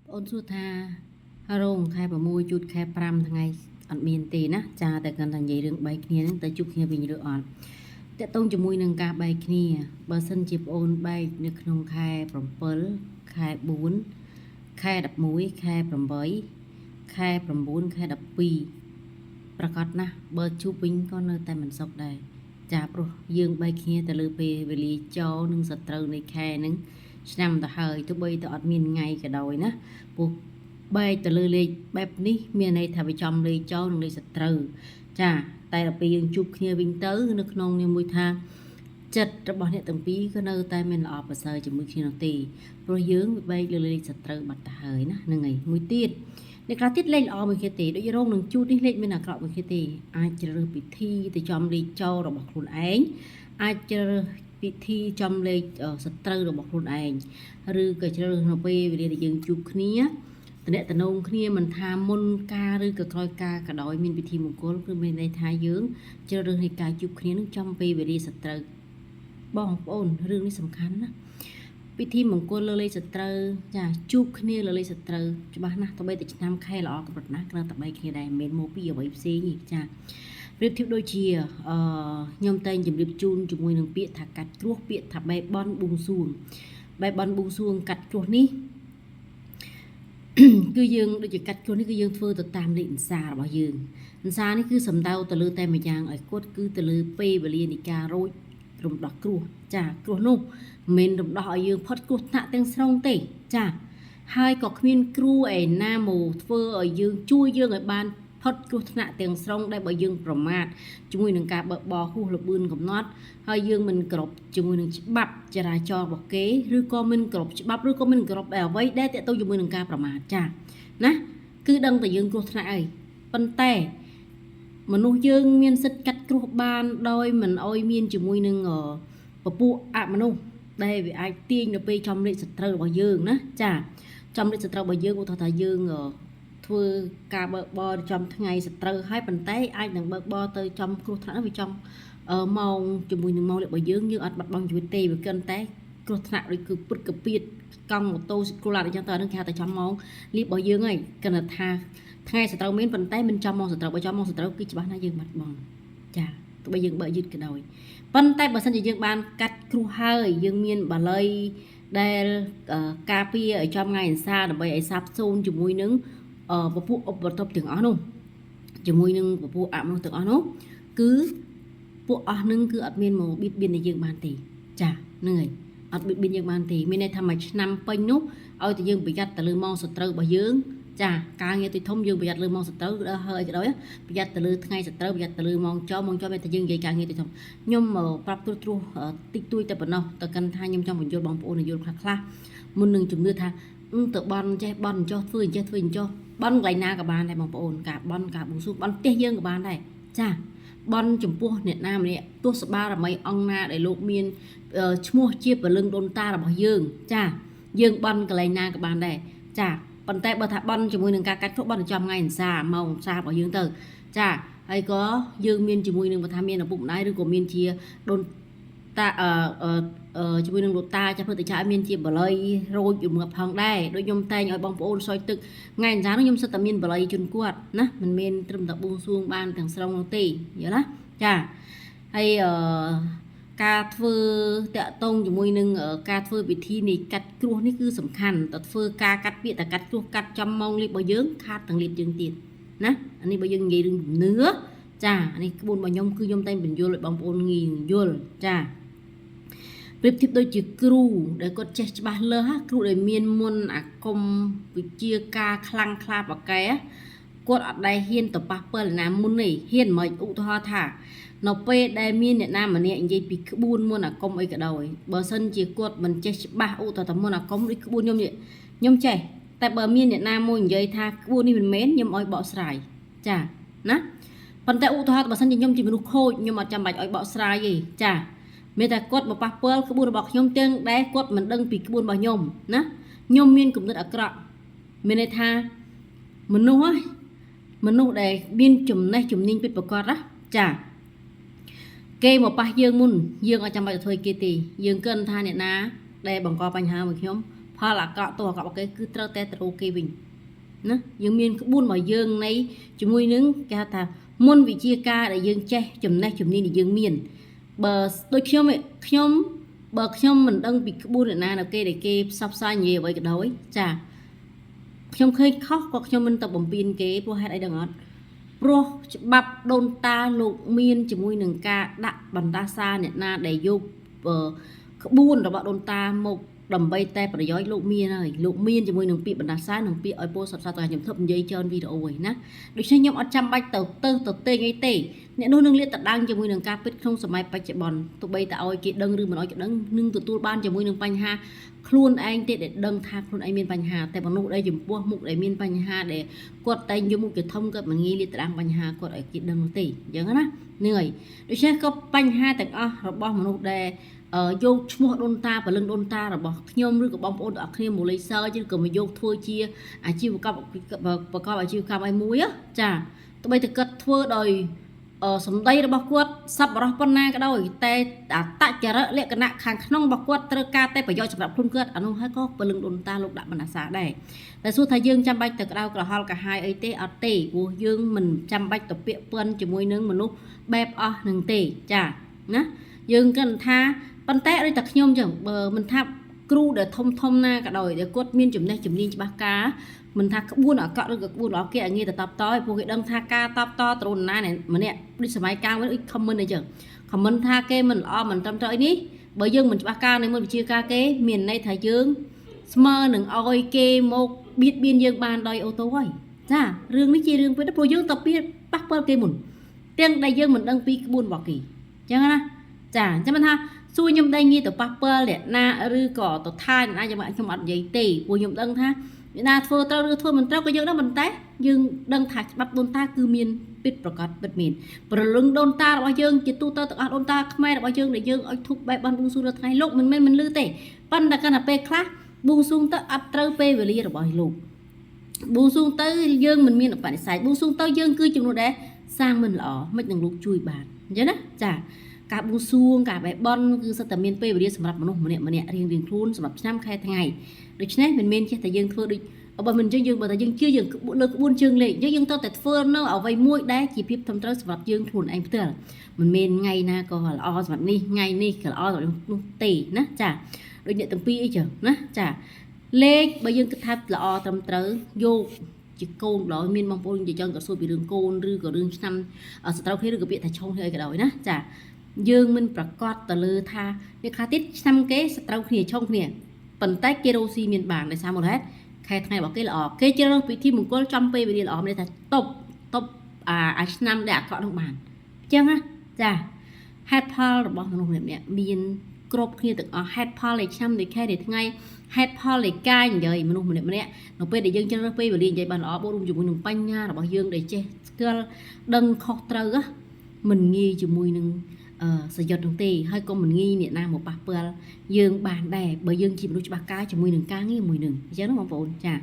បងអូនសួរថារោងខែ6ជូតខែ5ថ្ងៃអត់មានទេណាចាតែគាត់តែនិយាយរឿងបែកគ្នាហ្នឹងទៅជួបគ្នាវិញឬអត់តកតងជាមួយនឹងការបែកគ្នាបើសិនជាប្អូនបែកនៅក្នុងខែ7ខែ4ខែ11ខែ8ខែ9ខែ12ប្រកាសណាស់បើជួបវិញក៏នៅតែមិនសុខដែរចាព្រោះយើងបែកគ្នាទៅលើពេលវេលាចោលនិងសត្រូវនៃខែហ្នឹងឆ្នាំទៅហើយទោះបីទៅអត់មានថ្ងៃក៏ដោយណាព្រោះបែកទៅលើលេខបែបនេះមានន័យថាវាចំលេខចោលនិងលេខសត្រូវចាតែដល់ពេលយើងជួបគ្នាវិញទៅនៅក្នុងនេះមួយថាចិត្តរបស់អ្នកទាំងពីរក៏នៅតែមានល្អប្រសើរជាមួយគ្នានោះទេព្រោះយើងវាបែកលើលេខសត្រូវបាត់ទៅហើយណាហ្នឹងហើយមួយទៀតអ្នកខ្លះទៀតលេខល្អមួយគ្នាទេដូចរោងនឹងជូតនេះលេខមានអាក្រក់មួយគ្នាទេអាចជ្រើសរើសពិធីទៅចំលេខចោលរបស់ខ្លួនឯងអាចជ្រើសរើសពិធីចំលេខសត្រូវរបស់ខ្លួនឯងឬក៏ជ្រើសរើសនៅពេលវេលាដែលយើងជួបគ្នាតំណតំណងគ្នាមិនថាមុនការឬក៏ក្រោយការក៏ដោយមានពិធីមង្គលគឺមានន័យថាយើងជ្រើសរើសនៃការជួបគ្នានឹងចំពេលវេលាសត្រូវបងប្អូនរឿងនេះសំខាន់ណាពិធីមង្គលលើលេខសត្រូវចាជួបគ្នាលើលេខសត្រូវច្បាស់ណាស់ទោះបីតែឆ្នាំខែល្អកម្រិតណាស់ក៏តែបីគ្នាដែរមិនមែនមកពីអ្វីផ្សេងទេចាប្រៀបធៀបដូចជាអឺខ្ញុំតែងជម្រាបជូនជាមួយនឹងពាក្យថាកាត់គ្រោះពាក្យថាបែបនបួងសួងបែបនបួងសួងកាត់គ្រោះនេះ គឺយើងដូចជាកាត់គ្រោះនេះគឺយើងធ្វើទៅតាមលេខអន្សារបស់យើងអន្សានេះគឺសំដៅទៅលើតែម្យ៉ាងឲ្យគាត់គឺទៅលើពេលវេលានៃការរោចរំដោះគ្រោះចាគ្រោះនោះមិនមែនរំដោះឲ្យយើងផុតគ្រោះថ្នាក់ទាំងស្រុងទេចាហើយក៏គ្មានគ្រូឯណាមកធ្វើឲ្យយើងជួយយើងឲ្យបានផុតគ្រោះថ្នាក់ទាំងស្រុងដែលបើយើងប្រមាថជាមួយនឹងការបើកបរហួសល្បឿនកំណត់ហើយយើងមិនគ្រប់ជាមួយនឹងច្បាប់ចរាចរណ៍របស់គេឬក៏មិនគ្រប់ច្បាប់ឬក៏មិនគ្រប់អ្វីដែលទាក់ទងជាមួយនឹងការប្រមាថចាណាគឺដឹងតែយើងគ្រោះថ្នាក់អីប៉ុន្តែមនុស្សយើងមានសិទ្ធិកាត់គ្រោះបានដោយមិនអោយមានជាមួយនឹងពពួកអមនុស្សដែលវាអាចទាញនៅពេលចំលេខសត្រូវរបស់យើងណាចាចំលេខសត្រូវរបស់យើងឧទាហរណ៍ថាយើងធ្វើការបើកបរចំថ្ងៃសត្រូវហើយប៉ុន្តែអាចនឹងបើកបរទៅចំគ្រោះថ្នាក់វាចំម៉ោងជាមួយនឹងម៉ោងលេខរបស់យើងយើងអត់បាត់បង់ជីវិតទេវាកិនតែគ្រោះថ្នាក់ដូចគឺពុតកពៀតកង់ម៉ូតូស៊ីក្លូឡាអញ្ចឹងទៅអានឹងគេហៅតែចំម៉ោងលៀបរបស់យើងហើយកណ្ណថាថ្ងៃសត្រូវមានប៉ុន្តែមិនចំម៉ោងសត្រូវបើចំម៉ោងសត្រូវគឺច្បាស់ណាស់យើងបាត់បង់ចាទោះបីយើងបើកយឺតក៏ដោយប៉ុន្តែបើសិនជាយើងបានកាត់គ្រោះហើយយើងមានបាលីដែលការពារឲ្យចំថ្ងៃអិសាដើម្បីឲ្យសាបសូន្យជាមួយនឹងពពួកឧបទ្រពទាំងអស់នោះជាមួយនឹងពពួកអមនុស្សទាំងអស់នោះគឺពួកអស់នឹងគឺអត់មានមកបៀតបៀនឲ្យយើងបានទេចាហ្នឹងហើយអត់បៀតបៀនយើងបានទេមានន័យថាមួយឆ្នាំពេញនោះឲ្យតែយើងប្រយ័ត្នទៅលើម៉ោងសត្រូវរបស់យើងចាការងារទីធំយើងប្រយ័ត្នលើម៉ោងសត្រូវដល់ហើយក៏ដោយប្រយ័ត្នទៅលើថ្ងៃសត្រូវប្រយ័ត្នទៅលើម៉ោងចោលម៉ោងចោលមានតែយើងនិយាយការងារទីធំខ្ញុំប្រាប់ត្រួសត្រាសតិចតួចតែប៉ុណ្ណោះតែកិនថាខ្ញុំចង់បញ្យល់បងប្អូនឲ្យយល់ខ្លះខ្លះមុននឹងជំនឿថាទៅបន់ចេះបន់ចោះធ្វើអញ្ចេះធ្វើអញ្ចោះបន់កន្លែងណាក៏បានដែរបងប្អូនការបន់ការបួងសួងបន់ផ្ទះយើងក៏បានដែរចាបន់ចំពោះអ្នកណាម្នាក់ទោះសបារមីអង្គណាដែលលោកមានឈ្មោះជាពលឹងដូនតារបស់យើងចាយើងបន់កន្លែងណាក៏បានដែរចាប៉ុន្តែបើថាបន់ជាមួយនឹងការកាត់គ្រោះបន់ចំថ្ងៃអន្សាម៉ោងអន្សារបស់យើងទៅចាហើយក៏យើងមានជាមួយនឹងបើថាមានឪពុកម្ដាយឬក៏មានជាដូនតាអឺជាមួយនឹងលោកតាចាស់ព្រឹទ្ធាចារ្យមានជាបល័យរោចជំងឺផងដែរដូចខ្ញុំតែងឲ្យបងប្អូនសោយទឹកថ្ងៃអន្សានោះខ្ញុំសិតតែមានបល័យជូនគាត់ណាមិនមែនត្រឹមតែបួងសួងបានទាំងស្រុងនោះទេយល់ណាចាហើយអឺការធ្វើតាក់តងជាមួយនឹងការធ្វើពិធីនៃកាត់គ្រោះនេះគឺសំខាន់តើធ្វើការកាត់ពាក្យតែកាត់គ្រោះកាត់ចំម៉ោងលៀបរបស់យើងខាតទាំងលៀបយើងទៀតណាអានេះបើយើងនិយាយរឿងជំនឿចាអានេះក្បួនរបស់ខ្ញុំគឺខ្ញុំតែងបញ្យល់ឲ្យបងប្អូនងាយយល់ចាប្រៀបធៀបដូចជាគ្រូដែលគាត់ចេះច្បាស់លើសគ្រូដែលមានមុនអាគមវិជ្ជាការខ្លាំងក្លាបកែគាត់អត់ដែលហ៊ានទៅប៉ះពាល់ណាមុននេះហ៊ានមិនឧទាហរណ៍ថានៅពេលដែលមានអ្នកណាម្នាក់និយាយពីក្បួនមុនអាគមអីក៏ដោយបើសិនជាគាត់មិនចេះច្បាស់ឧទាហរណ៍ថាមុនអាគមដូចក្បួនខ្ញុំនេះខ្ញុំចេះតែបើមានអ្នកណាមួយនិយាយថាក្បួននេះមិនមែនខ្ញុំឲ្យបកស្រាយចាណាប៉ុន្តែឧទាហរណ៍បើសិនជាខ្ញុំជាមនុស្សខូចខ្ញុំអត់ចាំបាច់ឲ្យបកស្រាយទេចាមានតែគាត់មកប៉ះពាល់ក្បួនរបស់ខ្ញុំទាំងដែលគាត់មិនដឹងពីក្បួនរបស់ខ្ញុំណាខ្ញុំមានគំនិតអាក្រក់មានន័យថាមនុស្សហ៎មនុស្សដែលមានចំណេះជំនាញពិតប្រាកដណាចាគេមកប៉ះយើងមុនយើងអត់ចាំបាច់ទៅធ្វើគេទេយើងគិតថាអ្នកណាដែលបង្កបញ្ហាមួយខ្ញុំ ផលអាក្រក់ទោះអាក្រក់របស់គេគឺត្រូវតែទៅរកគេវិញណាយើងមានក្បួនរបស់យើងនៃជាមួយនឹងគេហៅថាមុនវិជាការដែលយើងចេះចំណេះជំនាញដែលយើងមានបើដូចខ្ញុំឯងខ្ញុំបើខ្ញុំមិនដឹងពីក្បួនអ្នកណានៅគេដែលគេផ្សព្វផ្សាយនិយាយអ្វីក៏ដោយចាខ្ញុំឃើញខុសក៏ខ្ញុំមិនទៅបំពេញគេព្រោះហេតុអីដឹងអត់ព្រោះច្បាប់ដូនតាលោកមានជាមួយនឹងការដាក់បណ្ដាសាអ្នកណាដែលយកអឺក្បួនរបស់ដូនតាមកដើម្បីតែប្រយោជន៍លោកមានហើយលោកមានជាមួយនឹងពាក្យបណ្ដាសានិងពាក្យឲ្យពោសັບសាទៅខ្ញុំធ្វើនិយាយច្រើនវីដេអូឯណាដូច្នេះខ្ញុំអត់ចាំបាច់ទៅទៅទៅទេងអីទេអ្នកនោះនឹងលាតត្រដាងជាមួយនឹងការពិតក្នុងសម័យបច្ចុប្បន្នទោះបីតែឲ្យគេដឹងឬមិនឲ្យគេដឹងនឹងទទួលបានជាមួយនឹងបញ្ហាខ្លួនឯងទេដែលដឹងថាខ្លួនឯងមានបញ្ហាតែមនុស្សដែលចំពោះមុខដែលមានបញ្ហាដែលគាត់តែងយកមុខជាធំគាត់មិនងាយលាតត្រដាងបញ្ហាគាត់ឲ្យគេដឹងនោះទេអញ្ចឹងណាហ្នឹងហើយដូច្នេះក៏បញ្ហាទាំងអស់របស់មនុស្សដែលយកឈ្មោះដូនតាព្រលឹងដូនតារបស់ខ្ញុំឬក៏បងប្អូនទាំងអស់គ្នាមកលេខសើចឬក៏មកយកធ្វើជាអាជីវកម្មប្រកបអាជីវកម្មឲ្យមួយចាទោះបីតែគាត់ធ្វើដោយសម្ដីរបស់គាត់សប្បុរសប៉ុណ្ណាក៏ដោយតែអតចរិតលក្ខណៈខាងក្នុងរបស់គាត់ត្រូវការតែប្រយោជន៍សម្រាប់ខ្លួនគាត់អានោះហើយក៏ព្រលឹងដូនតាលោកដាក់បណ្ដាសាដែរតែសួរថាយើងចាំបាច់ទៅក្តៅក្រហល់កាហាយអីទេអត់ទេព្រោះយើងមិនចាំបាច់ទៅពាក្យពន់ជាមួយនឹងមនុស្សបែបអស់នឹងទេចាណាយើងគិតថាប៉ុន្តែដូចតែខ្ញុំចឹងបើមិនថាគ្រូដែលធំធំណាក៏ដោយដែលគាត់មានចំណេះជំនាញច្បាស់ការមិនថាក្បួនអាក្រក់ឬក៏ក្បួនល្អគេឲ្យងាយទៅតបតឲ្យពួកគេដឹងថាការតបតត្រួនណាម្នាក់ដូចសម័យកាលវិញដូច comment អីចឹង comment ថាគេមិនល្អមិនត្រឹមត្រូវអីនេះបើយើងមិនច្បាស់ការនៅមុនវិជាការគេមានន័យថាយើងស្មើនឹងឲ្យគេមកបៀតបៀនយើងបានដោយអូតូហើយចារឿងនេះជារឿងពិតព្រោះយើងទៅពីប៉ះពាល់គេមុនទាំងដែលយើងមិនដឹងពីក្បួនរបស់គេអញ្ចឹងណាចាអញ្ចឹងមិនថាសួរខ្ញុំដែរងាយទៅប៉ះពាល់អ្នកណាឬក៏ទៅថាអ្នកណាខ្ញុំខ្ញុំអត់និយាយទេព្រោះខ្ញុំដឹងថាអ្នកណាធ្វើត្រូវឬធ្វើមិនត្រូវក៏យើងដឹងប៉ុន្តែយើងដឹងថាច្បាប់ដូនតាគឺមានពិតប្រកបពិតមានព្រលឹងដូនតារបស់យើងជាទូទៅទាំងអស់ដូនតាខ្មែររបស់យើងដែលយើងឲ្យធប់បែបបានបួងសួងរាល់ថ្ងៃលោកមិនមែនមិនលឺទេប៉ុន្តែកាន់តែពេលខ្លះបួងសួងទៅអត់ត្រូវពេលវេលារបស់លោកបួងសួងទៅយើងមិនមានឧបនិស្ស័យបួងសួងទៅយើងគឺចំនួនដែលសាងមិនល្អមិននឹងលោកជួយបានអញ្ចឹងណាចាការបួងសួងការបេះបន់គឺសិតតែមានពេលវេលាសម្រាប់មនុស្សម្នាក់ម្នាក់រៀងរៀងខ្លួនសម្រាប់ឆ្នាំខែថ្ងៃដូច្នេះមិនមែនចេះតែយើងធ្វើដូចបើមិនអញ្ចឹងយើងបើតែយើងជឿយើងលើក្បួនជើងលេខអញ្ចឹងយើងត្រូវតែធ្វើនៅអ្វីមួយដែលជាភាពត្រឹមត្រូវសម្រាប់យើងខ្លួនឯងផ្ទាល់មិនមែនថ្ងៃណាក៏ល្អសម្រាប់នេះថ្ងៃនេះក៏ល្អសម្រាប់នោះទេណាចាដូចអ្នកទាំងពីរអីចឹងណាចាលេខបើយើងគិតថាល្អត្រឹមត្រូវយកជាកូនដោយមានបងប្អូននិយាយចង់ក៏សួរពីរឿងកូនឬក៏រឿងឆ្នាំសត្រូវគ្នាឬក៏ពាក្យថាឆុងគ្នាអីក៏ដោយណាចាយើងមិនប្រកាសទៅលើថាអ្នកខ្លះទៀតឆ្នាំគេសត្រូវគ្នាឆុងគ្នាប៉ុន្តែគេរស់ស៊ីមានបានដោយសារមូលហេតុខែថ្ងៃរបស់គេល្អគេជ្រើសរើសពិធីមង្គលចំពេលវេលាល្អមានន័យថាតបតបអាអាឆ្នាំដែលអាក្រក់នោះបានអញ្ចឹងណាចាហេតុផលរបស់មនុស្សម្នាក់ៗមានគ្រប់គ្នាទាំងអស់ហេតុផលនៃឆ្នាំនៃខែនៃថ្ងៃហេតុផលនៃការនិយាយមនុស្សម្នាក់ម្នាក់នៅពេលដែលយើងជ្រើសរើសពេលវេលានិយាយបានល្អបូករួមជាមួយនឹងបញ្ញារបស់យើងដែលចេះស្គាល់ដឹងខុសត្រូវមិនងាយជាមួយនឹងអឺសយុទ្ធនោះទេហើយក៏មិនងាយអ្នកណាមកប៉ះពាល់យើងបានដែរបើយើងជាមនុស្សច្បាស់ការជាមួយនឹងការងារមួយនឹងអញ្ចឹងណាបងប្អូនចា។